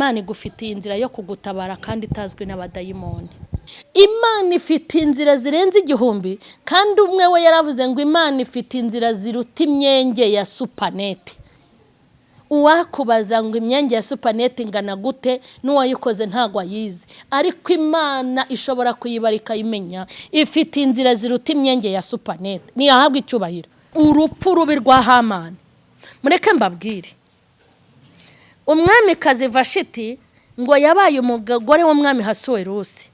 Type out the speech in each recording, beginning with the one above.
Imana igufitiye inzira yo kugutabara kandi itazwi n'abadayimoni. Imana ifite inzira zirenze 1000, kandi umwe we yaravuze ngo Imana ifite inzira ziruta imyenge ya supanete. Uwakubaza ngo imyenge ya supanete ingana gute, n'uwayikoze ntago ayizi, ariko Imana ishobora kuyibara ikayimenya. Ifite inzira ziruta imyenge ya supanete, ntiyahabwa icyubahiro. Urupfu rubi rwa Hamani, mureke mbabwire. Umwamikazi Vashiti ngo yabaye umugore w'umwami Ahasuwerusi.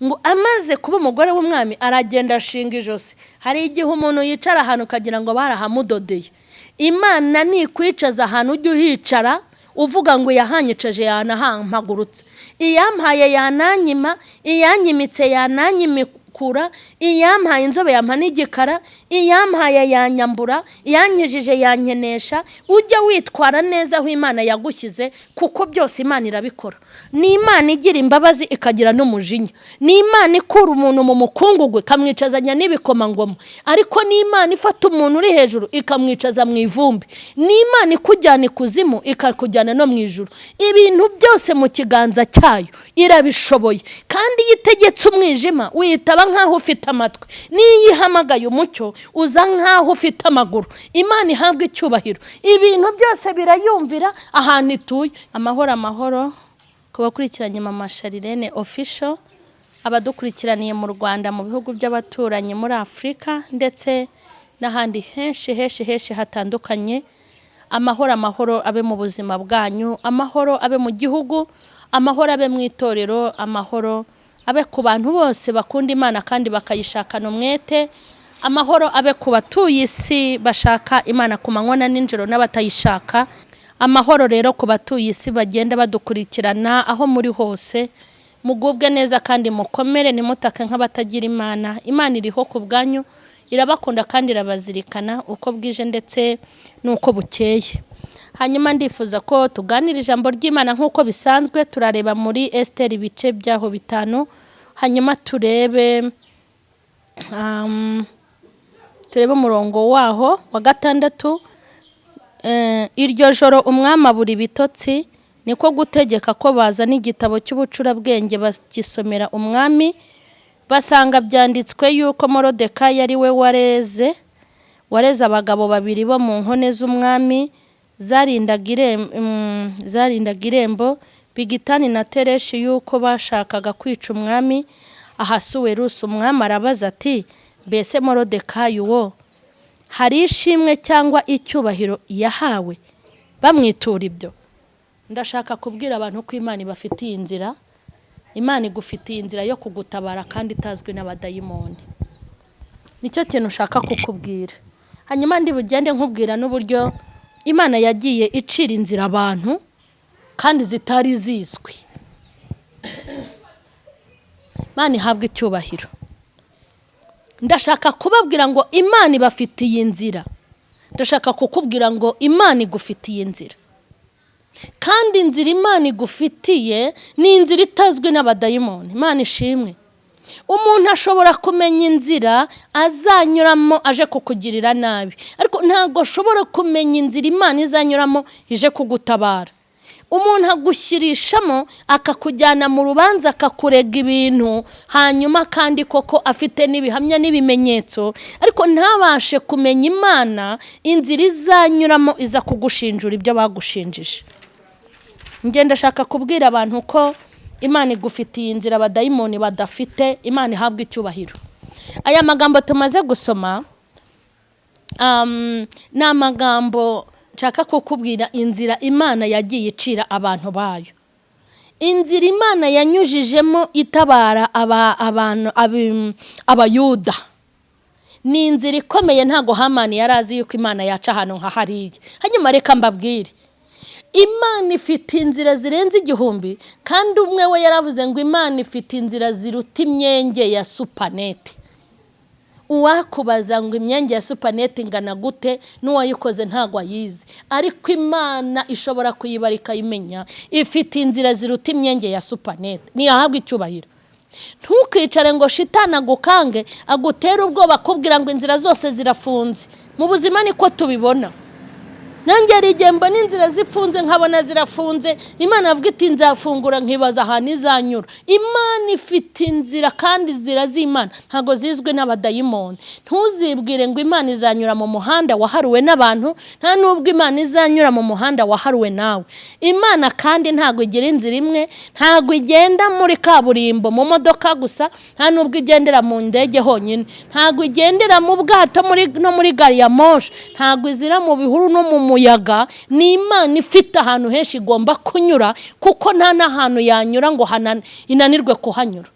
Ngo amaze kuba umugore w'umwami aragenda ashinga ijosi. Hari igihe umuntu yicara ahantu ukagira ngo barahamudodeye. Imana nikwicaza ahantu ujye uhicara uvuga ngo yahanyicaje yanahampagurutse, iyampaye yananyima, iyanyimitse yananyimikura, iyampaye inzobe yampa n'igikara, iyampaye yanyambura, iyankijije yankenesha. Ujye witwara neza aho Imana yagushyize, kuko byose Imana irabikora. Ni Imana igira imbabazi ikagira n'umujinya, ni Imana ikura umuntu mu mukungugu ikamwicazanya n'ibikomangoma, ariko ni Imana ifata umuntu uri hejuru ikamwicaza mu ivumbi, ni Imana ikujyana ikuzimu ikakujyana no mu ijuru. Ibintu byose mu kiganza cyayo irabishoboye, kandi iyo itegetse umwijima witaba nk'aho ufite amatwi, n'iyo ihamagaye umucyo uza nk'aho ufite amaguru. Imana ihabwa icyubahiro, ibintu byose birayumvira ahantu ituye. Amahoro amahoro ku bakurikiranye Mama Charlene Official, abadukurikiraniye mu Rwanda, mu bihugu by'abaturanyi, muri Afurika ndetse n'ahandi henshi henshi henshi hatandukanye. Amahoro amahoro abe mu buzima bwanyu, amahoro abe mu gihugu, amahoro abe mu itorero, amahoro abe ku bantu bose bakunda Imana kandi bakayishakana umwete, amahoro abe ku batuye isi bashaka Imana ku manywa na nijoro n'abatayishaka. Amahoro rero ku batuye isi bagenda badukurikirana aho muri hose, mugubwe neza kandi mukomere, ntimutake nk'abatagira Imana. Imana iriho ku bwanyu, irabakunda kandi irabazirikana uko bwije ndetse n'uko bukeye. Hanyuma ndifuza ko tuganira ijambo ry'Imana nk'uko bisanzwe. Turareba muri Esiteri ibice byaho 5, hanyuma turebe umurongo waho wa 6. Iryo joro umwami abura ibitotsi, niko gutegeka ko bazana igitabo cy'ubucurabwenge bagisomera umwami. Basanga byanditswe yuko Morodekayi ari we wareze abagabo babiri bo mu nkone z'umwami zarindaga irembo, Bigitani na Tereshi, yuko bashakaga kwica umwami Ahasuwerusi. Umwami arabaza ati: mbese Morodekayi uwo hari ishimwe cyangwa icyubahiro yahawe bamwitura ibyo? Ndashaka kubwira abantu ko Imana ibafitiye inzira. Imana igufitiye inzira yo kugutabara kandi itazwi n'abadayimoni. Nicyo kintu ushaka kukubwira. Hanyuma ndi bugende nkubwira n'uburyo Imana yagiye icira inzira abantu kandi zitari zizwi. Imana ihabwa icyubahiro. Ndashaka kubabwira ngo Imana ibafitiye inzira. Ndashaka kukubwira ngo Imana igufitiye inzira, kandi inzira Imana igufitiye ni inzira itazwi n'abadayimoni. Imana ishimwe. Umuntu ashobora kumenya inzira azanyuramo aje kukugirira nabi, ariko ntabwo ashobora kumenya inzira Imana izanyuramo ije kugutabara. Umuntu agushyirishamo akakujyana mu rubanza akakurega ibintu, hanyuma kandi koko afite n'ibihamya n'ibimenyetso, ariko ntabashe kumenya Imana inzira izanyuramo iza kugushinjura ibyo bagushinjije. Ngenda ndashaka kubwira abantu ko Imana igufitiye inzira abadayimoni badafite. Imana ihabwa icyubahiro. Aya magambo tumaze gusoma ni amagambo nshaka kukubwira inzira Imana yagiye icira abantu bayo, inzira Imana yanyujijemo itabara abantu Abayuda. Ni inzira ikomeye, ntago Hamani yari azi yuko Imana yaca ahantu nka hariya. Hanyuma reka mbabwire, Imana ifite inzira zirenze 1000, kandi umwe we yaravuze ngo Imana ifite inzira ziruta imyenge ya supanete. Uwakubaza ngo imyenge ya supanete ingana gute, n'uwayikoze ntago ayizi, ariko Imana ishobora kuyibara ikayimenya. Ifite inzira ziruta imyenge ya supanete, ntiyahabwa icyubahiro. Ntukicare ngo shitani agukange agutere ubwoba akubwira ngo inzira zose zirafunze. Mu buzima niko tubibona. Nanjye hari igihe mbona inzira zifunze, nkabona zirafunze, Imana avuga iti nzafungura, nkibaza ahantu izanyura. Imana ifite inzira, kandi inzira z'Imana ntabwo zizwi n'abadayimoni. Ntuzibwire ngo Imana izanyura mu muhanda waharuwe n'abantu, nta n'ubwo Imana izanyura mu muhanda waharuwe nawe. Imana kandi ntabwo igira inzira imwe, ntabwo igenda muri kaburimbo mu modoka gusa, nta n'ubwo igendera mu ndege honyine, ntabwo igendera mu bwato no muri gari ya moshi, ntabwo izira mu bihuru no mu muyaga. Ni Imana ifite ahantu henshi igomba kunyura, kuko nta n'ahantu yanyura ngo inanirwe kuhanyura.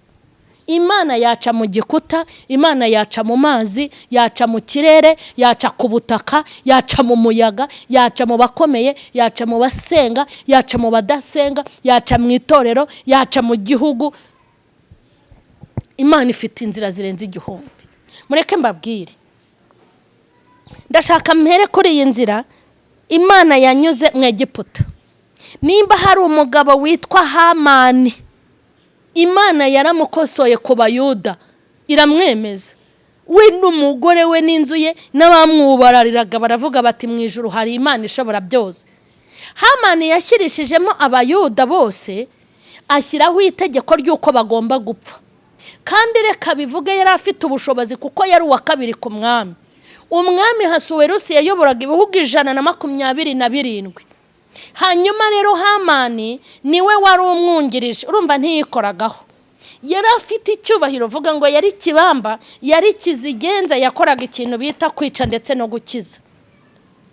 Imana yaca mu gikuta, Imana yaca mu mazi, yaca mu kirere, yaca ku butaka, yaca mu muyaga, yaca mu bakomeye, yaca mu basenga, yaca mu badasenga, yaca mu itorero, yaca mu gihugu. Imana ifite inzira zirenze 1000. Mureke mbabwire, ndashaka mpere kuri iyi nzira Imana yanyuze mu Egiputa. Nimba hari umugabo witwa Hamani, Imana yaramukosoye ku Bayuda iramwemeza, we n'umugore we n'inzu ye n'abamwubarariraga, baravuga bati mu ijuru hari Imana ishobora byose. Hamani yashyirishijemo Abayuda bose, ashyiraho itegeko ry'uko bagomba gupfa. Kandi reka bivuge, yari afite ubushobozi kuko yari uwa kabiri ku mwami. Umwami Hasuwerusi yayoboraga ibihugu 127. Hanyuma rero Hamani niwe wari umwungirije, urumva ntiyikoragaho, yari afite icyubahiro, uvuga ngo yari kibamba, yari kizigenza, yakoraga ikintu bita kwica ndetse no gukiza,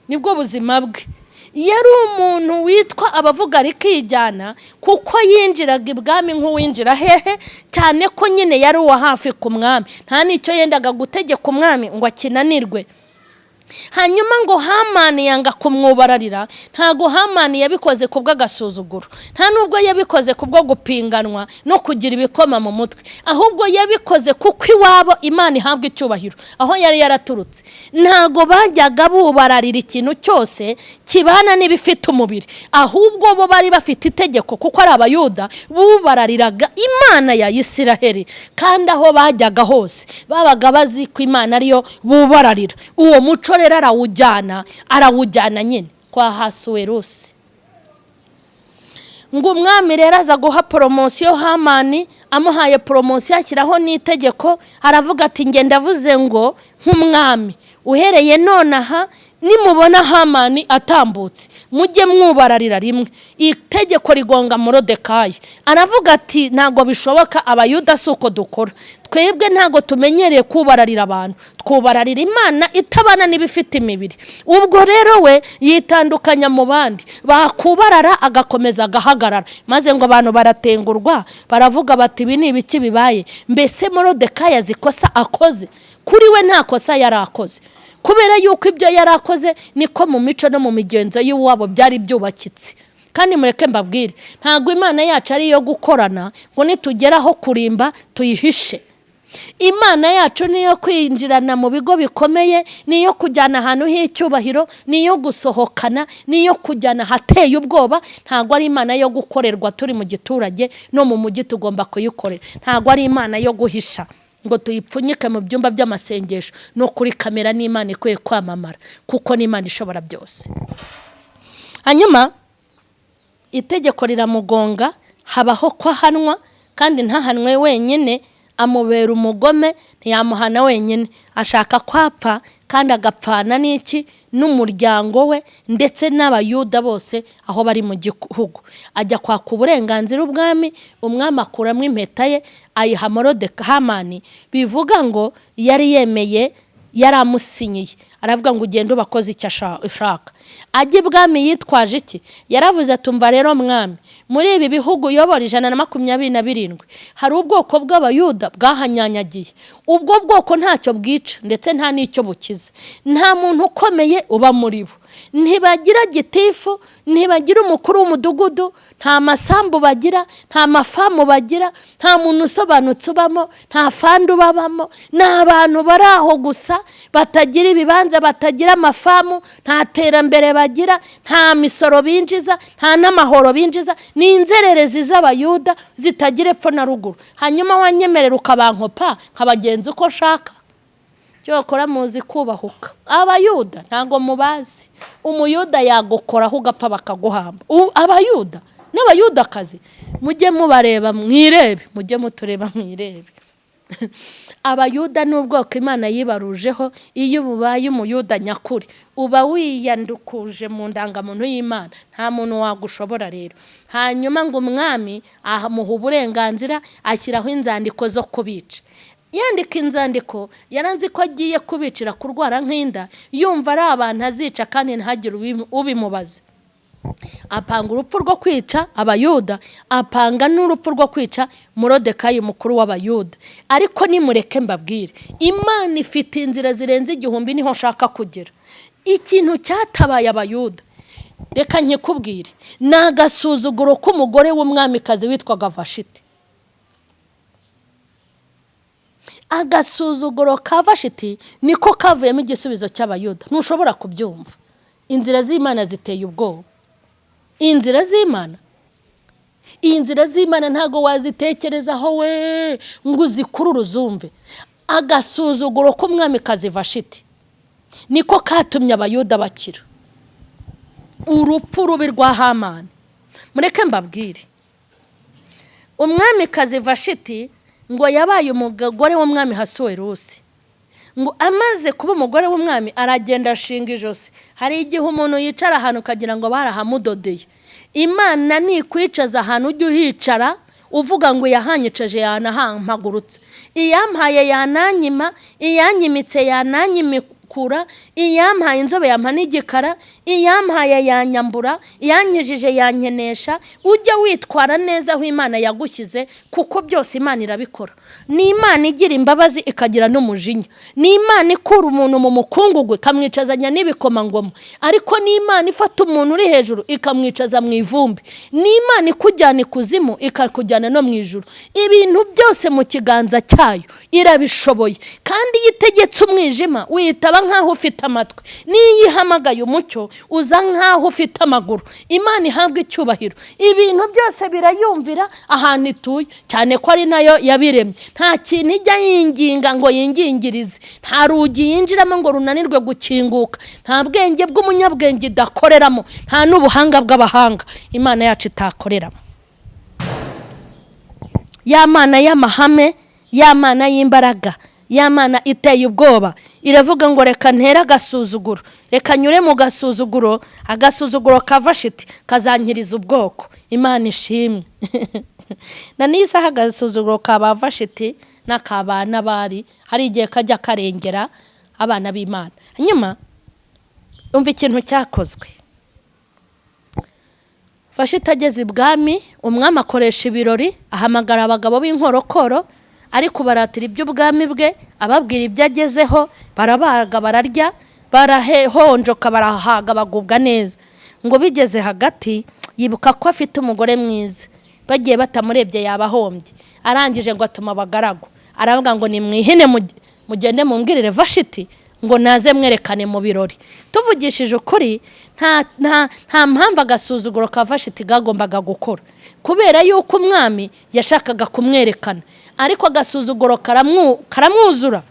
nibwo buzima bwe. Yari umuntu witwa abavuga rikijyana, kuko yinjiraga ibwami nk'uwinjira hehe, cyane ko nyine yari uwa hafi ku mwami, nta n'icyo yendaga gutegeka umwami ngo akinanirwe. Hanyuma ngo Hamani yanga kumwubararira. Ntago Hamani yabikoze ku bw'agasuzuguro, nta nubwo yabikoze ku bwo gupinganwa no kugira ibikoma mu mutwe, ahubwo yabikoze kuko iwabo Imana ihabwa icyubahiro, aho yari yaraturutse. Ntago bajyaga bubararira ikintu cyose kibana n'ibifite umubiri, ahubwo bo bari bafite itegeko kuko ari Abayuda, bubarariraga Imana ya Isiraheli, kandi aho bajyaga hose babaga bazi ko Imana ariyo bubararira. Uwo muco rero arawujyana nyine kwa Hasuwerusi. Ngo umwami rero aza guha promotion Hamani, amuhaye promotion ashyiraho n'itegeko, aravuga ati ngenda avuze ngo nk'umwami uhereye nonaha nimubona Hamani atambutse mujye mwubararira rimwe. Itegeko rigonga Morodekayi, aravuga ati ntabwo bishoboka, Abayuda si uko dukora, twebwe ntabwo tumenyereye kubararira abantu, twubararira Imana itabana n'ibifite imibiri. Ubwo rero we yitandukanya mu bandi, bakubarara agakomeza agahagarara, maze ngo abantu baratengurwa, baravuga bati ibi ni ibiki bibaye? Mbese Morodekayi azi ikosa akoze? Kuri we nta kosa yari akoze, kubera yuko ibyo yari akoze niko mu mico no mu migenzo y'iwabo byari byubakitse. Kandi mureke mbabwire, ntabwo Imana yacu ari iyo gukorana ngo nitugeraho kurimba tuyihishe. Imana yacu niyo kwinjirana mu bigo bikomeye, niyo kujyana ahantu h'icyubahiro, niyo gusohokana, niyo kujyana ahateye ubwoba. Ntabwo ari Imana yo gukorerwa turi mu giturage, no mu mujyi tugomba kuyikorera. Ntabwo ari Imana yo guhisha ngo tuyipfunyike mu byumba by'amasengesho no kuri kamera. N'Imana ikwiye kwamamara kuko n'Imana ishobora byose. Hanyuma itegeko riramugonga, habaho ko ahanwa, kandi ntahanwe wenyine, amubera umugome, ntiyamuhana wenyine, ashaka kwapfa kandi agapfana n'iki? N'umuryango we ndetse n'Abayuda bose aho bari mu gihugu. Ajya kwaka uburenganzira ubwami, umwami akuramo impeta ye ayiha Hamani, bivuga ngo yari yemeye, yari amusinyiye, aravuga ngo ugende ubakoze icyo ushaka. Ajya ibwami yitwaje iki? Yaravuze atumva rero mwami, muri ibi bihugu uyobora 127 hari ubwoko bw'Abayuda bwahanyanyagiye. Ubwo bwoko ntacyo bwica ndetse nta n'icyo bukiza, nta muntu ukomeye uba muri bo, ntibagira gitifu, ntibagira umukuru w'umudugudu, nta masambu bagira, nta mafamu bagira, nta muntu usobanutse ubamo, nta fandi ubabamo. Ni abantu bari aho gusa, batagira ibibanza, batagira amafamu, nta terambere bagira, nta misoro binjiza, nta n'amahoro binjiza. Ni inzererezi z'Abayuda zitagira epfo na ruguru. Hanyuma wanyemerera ukabankopa nkabagenza uko nshaka? Cyokora muzi kubahuka Abayuda, ntabwo mubazi. Umuyuda yagukoraho ugapfa bakaguhamba. Abayuda n'Abayudakazi mujye mubareba mwirebe, mujye mutureba mwirebe. Abayuda ni ubwoko Imana yibarujeho. Iyo ubaye Umuyuda nyakuri, uba wiyandukuje mu ndangamuntu y'Imana, nta muntu wagushobora rero. Hanyuma ngo umwami amuha uburenganzira, ashyiraho inzandiko zo kubica. Yandika inzandiko, yaranze ko agiye kubicira kurwara nk'inda, yumva ari abantu azica kandi ntihagire ubimubaza. Apanga urupfu rwo kwica Abayuda, apanga n'urupfu rwo kwica Morodekayi mukuru w'Abayuda. Ariko nimureke mbabwire, Imana ifite inzira zirenze igihumbi, niho nshaka kugera. Ikintu cyatabaye Abayuda, reka nkikubwire, ni agasuzuguro k'umugore w'umwamikazi witwaga Vashiti. Agasuzuguro ka Vashiti niko kavuyemo igisubizo cy'Abayuda. Ntushobora kubyumva, inzira z'Imana ziteye ubwoba. Inzira z'Imana, iyi nzira z'Imana ntabwo wazitekerezaho we ngo uzikurure uzumve. Agasuzuguro k'umwamikazi Vashiti niko katumye Abayuda bakira urupfu rubi rwa Hamani. Mureke mbabwire, umwamikazi Vashiti ngo yabaye umugore w'umwami Hasuwerusi. Ngo amaze kuba umugore w'umwami, aragenda ashinga ijosi. Hari igihe umuntu yicara ahantu ukagira ngo barahamudodeye. Imana nikwicaza ahantu, ujye uhicara uvuga ngo iyahanyicaje yanahampagurutse, iyampaye yananyima, iyanyimitse yananyimikura, iyampaye inzobe yampa n'igikara, iyampaye yanyambura, iyankijije yankenesha. Ujye witwara neza aho Imana yagushyize, kuko byose Imana irabikora. Ni Imana igira imbabazi ikagira n'umujinya, ni Imana ikura umuntu mu mukungugu ikamwicazanya n'ibikomangoma, ariko ni Imana ifata umuntu uri hejuru ikamwicaza mu ivumbi, ni Imana ikujyana ikuzimu ikakujyana no mu ijuru. Ibintu byose mu kiganza cyayo irabishoboye. Kandi iyo itegetse umwijima witaba nk'aho ufite amatwi, n'iyo ihamagaye umucyo uza nk'aho ufite amaguru. Imana ihabwa icyubahiro. Ibintu byose birayumvira ahantu ituye, cyane ko ari nayo yabiremye. Nta kintu ijya yinginga ngo yingingirize, nta rugi yinjiramo ngo runanirwe gukinguka, nta bwenge bw'umunyabwenge idakoreramo, nta n'ubuhanga bw'abahanga Imana yacu itakoreramo. Ya Mana y'amahame, ya Mana y'imbaraga, ya Mana iteye ubwoba, iravuga ngo reka ntere agasuzuguro, reka nyure mu gasuzuguro, agasuzuguro ka Vashiti kazankiriza ubwoko. Imana ishimwe. Na n'isaha agasuzuguro ka ba Vashiti n'aka Nabari hari igihe kajya karengera abana b'Imana. Hanyuma umva ikintu cyakozwe. Vashiti ageze ibwami, umwami akoresha ibirori, ahamagara abagabo b'inkorokoro, ari kubaratira iby'ubwami bwe, ababwira ibyo agezeho. Barabaga, bararya, barahonjoka, barahaga, bagubwa neza. Ngo bigeze hagati yibuka ko afite umugore mwiza, bagiye batamurebye yabahombye. Arangije ngo atuma abagaragu, aravuga ngo nimwihine mugende mumbwirire Vashiti ngo naze mwerekane mu birori. Tuvugishije ukuri, nta mpamvu agasuzuguro ka Vashiti kagombaga gukora, kubera yuko umwami yashakaga kumwerekana, ariko agasuzuguro karamwuzura.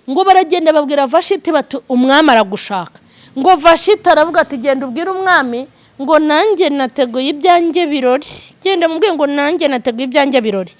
Ngo baragenda babwira Vashiti bati umwami aragushaka. Ngo Vashiti aravuga ati genda ubwire umwami ngo nanjye nateguye ibyanjye birori, genda mubwire ngo nanjye nateguye ibyanjye birori.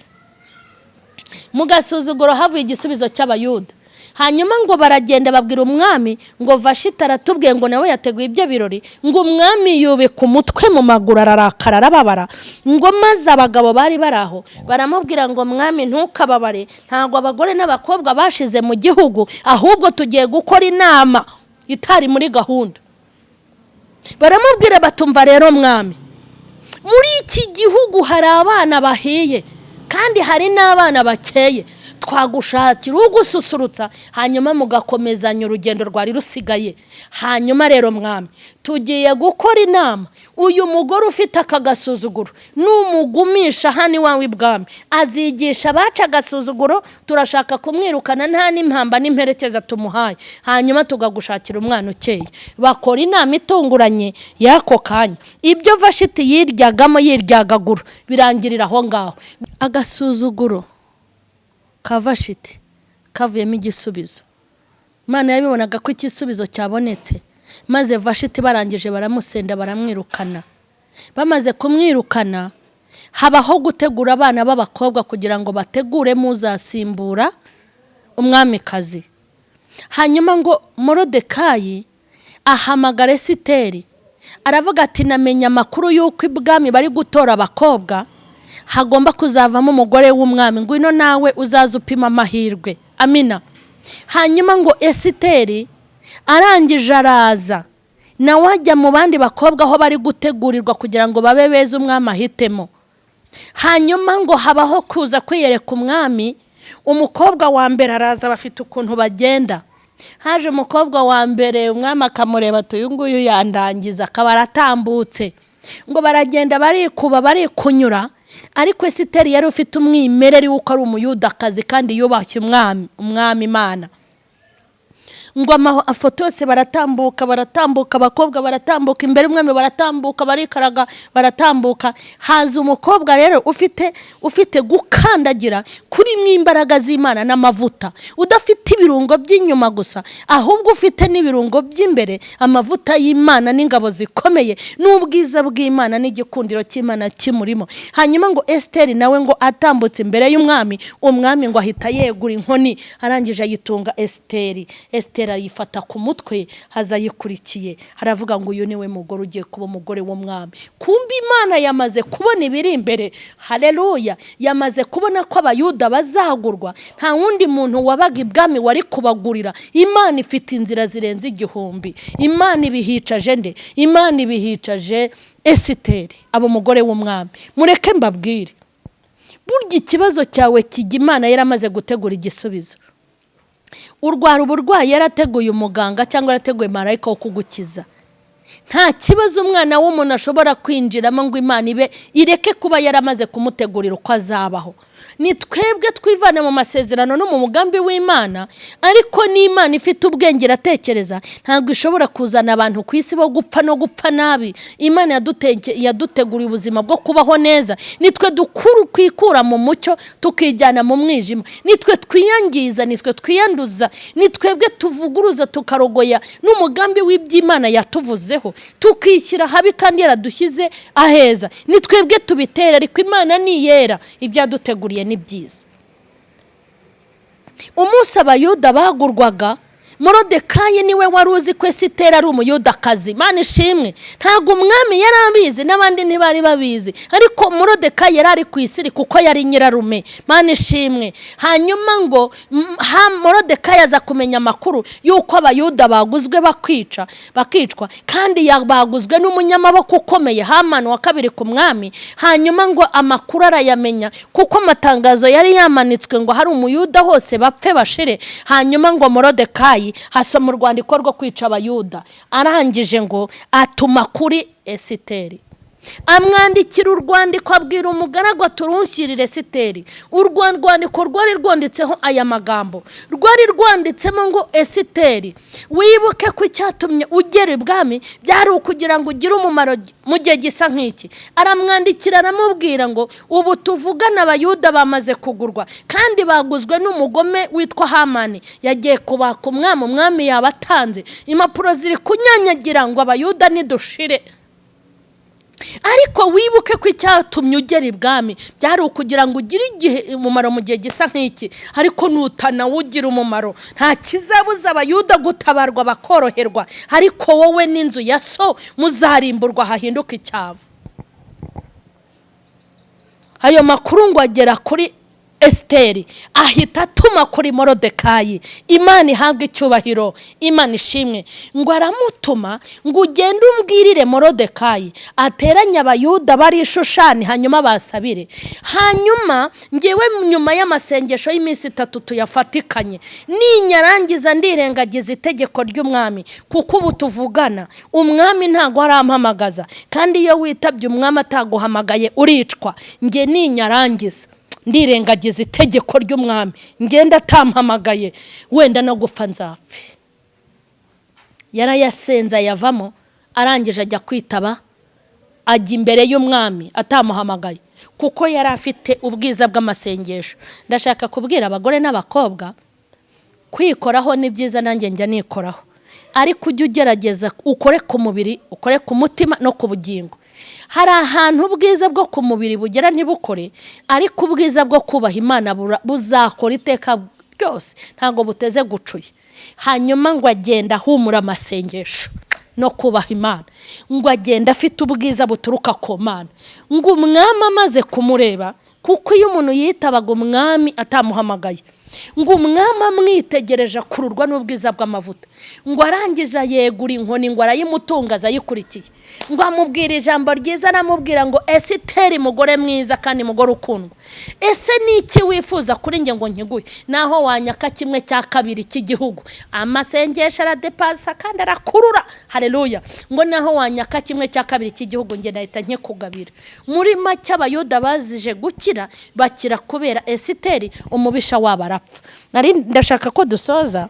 Mu gasuzuguro havuye igisubizo cy'Abayuda. Hanyuma ngo baragenda babwira umwami ngo Vashiti aratubwiye ngo nawe yateguye ibyo birori. Ngo umwami yubika umutwe mu maguru, ararakara, arababara. Ngo maze abagabo bari bari aho baramubwira ngo mwami ntukababare, ntabwo abagore n'abakobwa bashize mu gihugu, ahubwo tugiye gukora inama itari muri gahunda. Baramubwira batumva rero mwami, muri iki gihugu hari abana bahiye kandi hari n'abana bakeye, twagushakira ugususurutsa hanyuma mugakomezanya urugendo rwari rusigaye. Hanyuma rero mwami, tugiye gukora inama, uyu mugore ufite aka gasuzuguro numugumisha hano iwawe ibwami azigisha abaca agasuzuguro, turashaka kumwirukana nta n'impamba n'imperekeza tumuhaye, hanyuma tukagushakira umwana ukeye. Bakora inama itunguranye y'ako kanya, ibyo Vashiti yiryagamo yiryagagura birangirira aho ngaho. Agasuzuguro ka Vashiti kavuyemo igisubizo. Imana yabibonaga ko igisubizo cyabonetse. Maze Vashiti barangije baramusenda, baramwirukana. Bamaze kumwirukana, habaho gutegura abana b'abakobwa kugira ngo bategure muzasimbura umwamikazi. Hanyuma ngo Morodekayi ahamagara Esiteri, aravuga ati: "Namenye amakuru y'uko ibwami bari gutora abakobwa, hagomba kuzavamo umugore w'umwami. Ngwino nawe uzaze upima amahirwe." Amina. Hanyuma ngo Esiteri arangije araza, nawe ajya mu bandi bakobwa aho bari gutegurirwa kugira ngo babe beza, umwami ahitemo. Hanyuma ngo habaho kuza kwiyereka umwami. Umukobwa wa mbere araza, bafite ukuntu bagenda. Haje umukobwa wa mbere, umwami akamureba ati: "Uyu nguyu yandangiza." Akaba aratambutse. Ngo baragenda, barikuba, barikunyura, ariko Esiteri yari ufite umwimerere w'uko ari Umuyudakazi kandi yubashye umwami, umwami Imana. Ngo amafoto yose baratambuka, baratambuka, abakobwa baratambuka imbere y'umwami, baratambuka, barikaraga, baratambuka. Haza umukobwa rero ufite gukandagira kurimo imbaraga z'Imana n'amavuta, udafite ibirungo by'inyuma gusa, ahubwo ufite n'ibirungo by'imbere, amavuta y'Imana n'ingabo zikomeye n'ubwiza bw'Imana n'igikundiro cy'Imana kimurimo. Hanyuma ngo Esiteri nawe ngo atambutse imbere y'umwami, umwami ngo ahita yegura inkoni, arangije ayitunga Esiteri. Esiteri ayifata ku mutwe, haza ayikurikiye, haravuga ngo: "Uyu niwe mugore ugiye kuba umugore w'umwami." Kumbe Imana yamaze kubona ibiri imbere. Haleluya! Yamaze kubona ko Abayuda bazagurwa, nta wundi muntu wabaga ibwami wari kubagurira. Imana ifite inzira zirenze igihumbi. Imana ibihicaje nde? Imana ibihicaje Esiteri, aba umugore w'umwami. Mureke mbabwire, burya ikibazo cyawe kijya Imana yaramaze gutegura igisubizo. Urwara uburwayi, yarateguye umuganga cyangwa yarateguye marayika wo kugukiza. Nta kibazo umwana w'umuntu ashobora kwinjiramo ngo Imana ibe ireke kuba yaramaze kumutegurira uko azabaho. Ni twebwe twivana mu masezerano no mu mugambi w'Imana, ariko n'Imana ifite ubwenge, iratekereza. Ntabwo ishobora kuzana abantu ku isi bo gupfa no gupfa nabi. Imana yaduteguriye ubuzima bwo kubaho neza. Nitwe dukuru twikura mu mucyo tukijyana mu mwijima, nitwe twiyangiza, nitwe twiyanduza, ni twebwe tuvuguruza, tukarogoya n'umugambi w'iby'Imana yatuvuzeho, tukishyira habi kandi yaradushyize aheza. Ni twebwe tubitera, ariko Imana ni iyera, ibyaduteguriye ni byiza. Umunsi Abayuda bagurwaga, Morodekayi niwe wari uzi ko Esiteri ari Umuyudakazi. Imana ishimwe. Ntabwo umwami yari abizi, n'abandi ntibari babizi, ariko Morodekayi yari ari ku isiri kuko yari nyirarume. Imana ishimwe. Hanyuma ngo Morodekayi aza kumenya amakuru y'uko Abayuda baguzwe, bakwica, bakicwa, kandi baguzwe n'umunyamaboko ukomeye, Hamani wa kabiri ku mwami. Hanyuma ngo amakuru arayamenya, kuko amatangazo yari yamanitswe ngo hari Umuyuda hose bapfe bashire. Hanyuma ngo Morodekayi hasoma urwandiko rwo kwica Abayuda, arangije ngo atuma kuri Esiteri, amwandikira urwandiko, abwira umugaragu ati: "Urunshyirire Esiteri." Urwo rwandiko rwari rwanditseho aya magambo, rwari rwanditsemo ngo: "Esiteri, wibuke ko icyatumye ugera ibwami byari ukugira ngo ugire umumaro mu gihe gisa nk'iki." Aramwandikira, aramubwira ngo: "Ubu tuvugana Abayuda bamaze kugurwa, kandi baguzwe n'umugome witwa Hamani. Yagiye kubaka umwami, umwami yabatanze, impapuro ziri kunyanyagira ngo Abayuda nidushire. Ariko wibuke ko icyatumye ugera ibwami byari ukugira ngo ugire igihe umumaro mu gihe gisa nk'iki. Ariko nutanawugira umumaro, nta kizabuza Abayuda gutabarwa bakoroherwa, ariko wowe n'inzu ya so muzarimburwa hahinduka icyavu." Ayo makuru ngo agera kuri Esiteri, ahita atuma kuri Morodekayi. Imana ihabwa icyubahiro, Imana ishimwe. Ngo aramutuma ngo: "Ugende umbwirire Morodekayi ateranye Abayuda bari i Shushani, hanyuma basabire. Hanyuma ngewe nyuma y'amasengesho y'iminsi 3 tuyafatikanye, ninyarangiza ndirengagiza itegeko ry'umwami, kuko ubu tuvugana umwami ntabwo arampamagaza, kandi iyo witabye umwami ataguhamagaye uricwa. Nge ninyarangiza ndirengagiza itegeko ry'umwami, ngenda atampamagaye, wenda no gupfa nzapfe." Yarayasenze ayavamo, arangije ajya kwitaba, ajya imbere y'umwami atamuhamagaye, kuko yari afite ubwiza bw'amasengesho. Ndashaka kubwira abagore n'abakobwa Kwikoraho ni byiza, nanjye njya nikoraho, ariko ujye ugerageza ukore ku mubiri, ukore ku mutima no ku bugingo. Hari ahantu ubwiza bwo ku mubiri bugera ntibukore, ariko ubwiza bwo kubaha Imana buzakora iteka ryose, ntabwo buteze gucuya. Hanyuma ngo agenda ahumura amasengesho no kubaha Imana, ngo agenda afite ubwiza buturuka ku Mana. Ngo umwami amaze kumureba, kuko iyo umuntu yitabaga umwami atamuhamagaye, ngo umwami amwitegereje akururwa n'ubwiza bw'amavuta. Ngo arangije yegura inkoni, ngo arayimutunga ayikurikiye. Ngo amubwira ijambo ryiza, aramubwira ngo Esiteri mugore mwiza kandi mugore ukundwa, ese ni iki wifuza kuri njye ngo nkiguhe? Naho wanyaka 1/2 cy'igihugu. Amasengesho aradepasa kandi arakurura. Haleluya. Ngo naho wanyaka 1/2 cy'igihugu njye nahita nkikugabira. Muri make Abayuda bazije gukira, bakira kubera Esiteri, umubisha wabo arapfa. Nari ndashaka ko dusoza,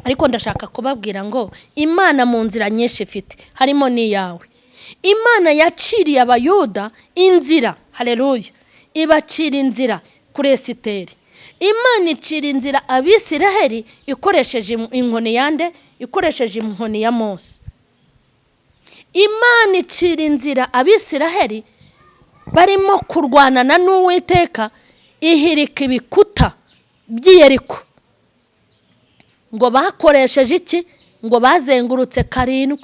ariko ndashaka kubabwira ngo Imana mu nzira nyinshi ifite harimo n'iyawe. Imana yaciriye Abayuda inzira, haleluya, ibacira inzira kuri Esiteri. Imana icira inzira Abisiraheli ikoresheje inkoni yande, ikoresheje inkoni ya Mose. Imana icira inzira Abisiraheli barimo kurwanana n'Uwiteka, ihirika ibikuta by'Iyeriko. Ngo bakoresheje iki? Ngo bazengurutse 7,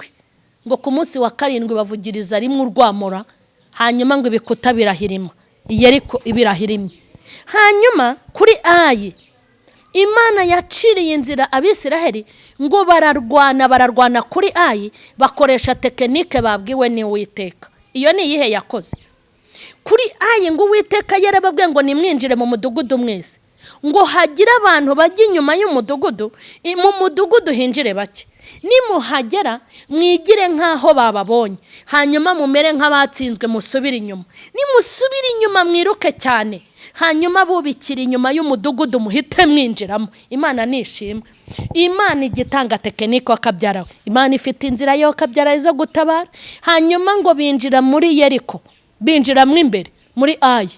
ngo ku munsi wa 7 bavugiriza rimwe urwamura, hanyuma ngo ibikuta birahirima, Yeriko ibirahirimye. Hanyuma kuri Ayi, Imana yaciriye inzira Abisiraheli ngo bararwana kuri Ayi, bakoresha tekinike babwiwe n'Uwiteka. Iyo ni iyihe yakoze kuri Ayi? Ngo Uwiteka yarababwiye ngo nimwinjire mu mudugudu mwese, ngo hagire abantu bajya inyuma y'umudugudu, mu mudugudu hinjire bake, nimuhagera mwigire nk'aho bababonye, hanyuma mumere nk'abatsinzwe musubire inyuma. Nimusubire inyuma mwiruke cyane, hanyuma bubikira inyuma y'umudugudu muhite mwinjiramo. Imana nishimwe. Imana igitanga tekinike akabyara, Imana ifite inzira yo kabyara zo gutabara. Hanyuma ngo binjira muri Yeriko, binjiramo imbere muri Ayi,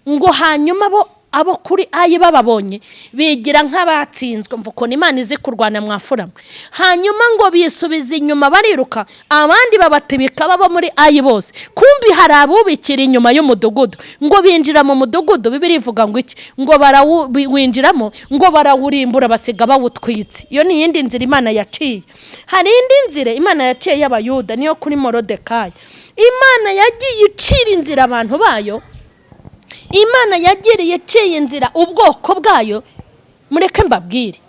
ngo hanyuma abo kuri Ayi bababonye bigira nk'abatsinzwe. Mvuko Imana izi kurwana mwafurama. Hanyuma ngo bisubiza inyuma bariruka, abandi babatibika babo muri Ayi bose. Kumbi hari abubikira inyuma y'umudugudu, ngo binjira mu mudugudu. Bibiliya ivuga ngo iki? Ngo barawinjiramo, ngo barawurimbura basiga bawutwitse. Iyo ni iyindi nzira Imana yaciye. Hari indi nzira Imana yaciye y'Abayuda, niyo kuri Morodekayi. Imana yagiye icira inzira abantu bayo, Imana yagiriye iciye inzira ubwoko bwayo. Mureke mbabwire,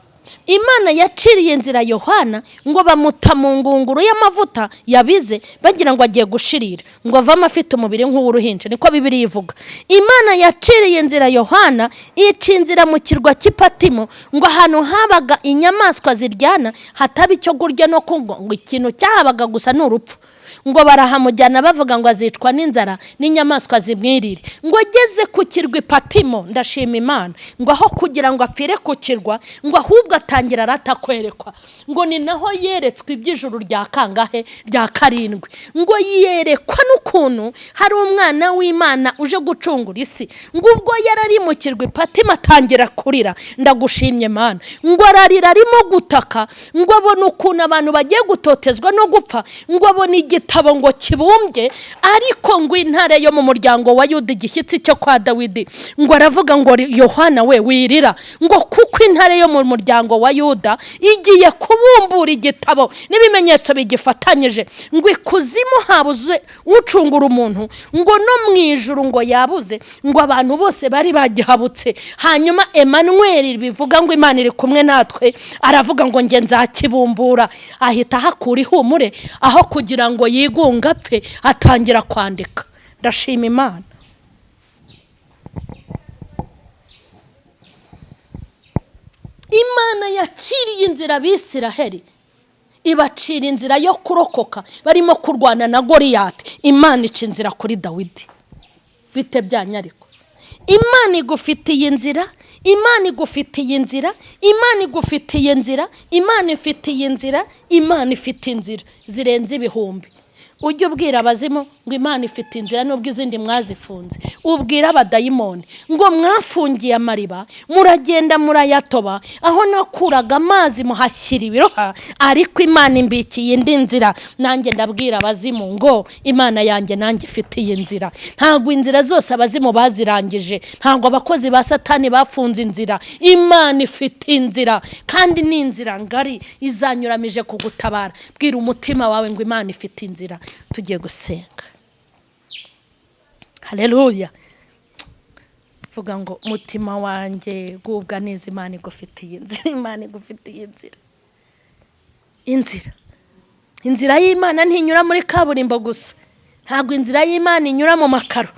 Imana yaciriye inzira Yohana, ngo bamuta mu ngunguru y'amavuta yabize, bagira ngo agiye gushirira, ngo avamo afite umubiri nk'uw'uruhinja, niko Bibiliya ivuga. Imana yaciriye inzira Yohana, ica inzira mu kirwa cy'Ipatimo, ngo ahantu habaga inyamaswa ziryana hataba icyo kurya no kunywa, ngo ikintu cyahabaga gusa ni urupfu. Ngo barahamujyana bavuga ngo azicwa n'inzara n'inyamaswa zimwirire. Ngo ageze ku kirwa Ipatimo, ndashima Imana, ngo aho kugira ngo apfire ku kirwa, ngo ahubwo atangira aratakwerekwa. Ngo ni naho yeretswe iby'ijuru rya kangahe, rya 7. Ngo yerekwa n'ukuntu hari umwana w'Imana uje gucungura isi. Ngo ubwo yarari mu kirwa Ipatimo atangira kurira, ndagushimye Mana. Ngo ararira arimo gutaka, ngo abone ukuntu abantu bagiye gutotezwa no gupfa, ngo abone igitabo ngo kibumbye, ariko ngo intare yo mu muryango wa Yuda, igishyitsi cyo kwa Dawidi, ngo aravuga ngo Yohana we wirira, ngo kuko intare yo mu muryango wa Yuda igiye kubumbura igitabo n'ibimenyetso bigifatanyije, ngo ikuzimu habuze ucungura umuntu, ngo no mu ijuru ngo yabuze, ngo abantu bose bari bagihabutse. Hanyuma Emmanuel, bivuga ngo Imana iri kumwe natwe, aravuga ngo nge nzakibumbura. Ahita ahakura ihumure, aho kugira ngo yigunga apfe, atangira kwandika. Ndashima Imana. Imana yaciriye inzira Abisiraheli, ibacira inzira yo kurokoka barimo kurwana na Goliyati. Imana ica inzira kuri Dawidi. Bite byanyu ariko? Imana igufitiye inzira, Imana igufitiye inzira, Imana igufitiye inzira, Imana ifitiye inzira, Imana ifite inzira zirenze ibihumbi. Ujye ubwira abazimu Ngo Imana ifite inzira nubwo izindi mwazifunze. Ubwira abadayimoni ngo mwafungiye amariba, muragenda murayatoba, aho nakuraga amazi muhashyira ibiroha, ariko Imana imbikiye indi nzira. Nanjye ndabwira abazimu ngo Imana yanjye nanjye ifite iyi nzira. Ntabwo inzira zose abazimu bazirangije, ntabwo abakozi ba Satani bafunze inzira. Imana ifite inzira, kandi ni inzira ngari izanyuramije kugutabara. Bwira umutima wawe ngo Imana ifite inzira. Tugiye gusenga. Haleluya. Vuga ngo mutima wanjye gubwa neza, Imana igufitiye inzira, Imana igufitiye inzira. Inzira y'Imana ntinyura muri kaburimbo gusa, ntabwo inzira y'Imana inyura mu makaro.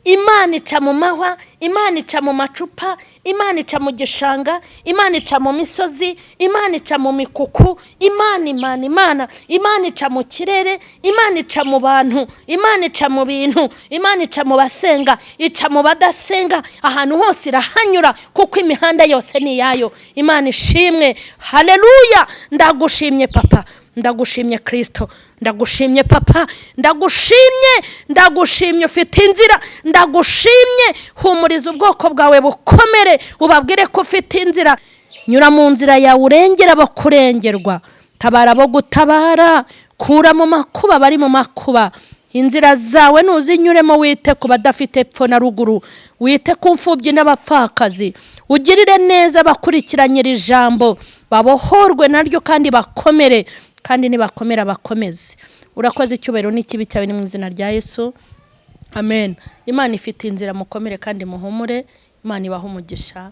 Imana ica mu mahwa, Imana ica mu macupa, Imana ica mu gishanga, Imana ica mu misozi, Imana ica mu mikuku, Imana, Imana, Imana, Imana ica mu kirere, Imana ica mu bantu, Imana ica mu bintu, Imana ica mu basenga, ica mu badasenga, ahantu hose irahanyura kuko imihanda yose ni iyayo. Imana ishimwe. Haleluya. Ndagushimye Papa, ndagushimye Kristo, ndagushimye Papa, ndagushimye, ndagushimye, ufite inzira, ndagushimye. Humuriza ubwoko bwawe bukomere, ubabwire ko ufite inzira. Nyura mu nzira yawe, urengera abakurengerwa, tabara abo gutabara, kura mu makuba bari mu makuba. Inzira zawe nuzinyuremo, wite ku badafite epfo na ruguru, wite ku mfubyi n'abapfakazi, ugirire neza abakurikiranye iri jambo, babohorwe naryo kandi bakomere, kandi nibakomera bakomeze. Urakoze, icyubahiro n'ikibi cyawe, ni mu izina rya Yesu, amen. Imana ifite inzira, mukomere kandi muhumure. Imana ibahe umugisha.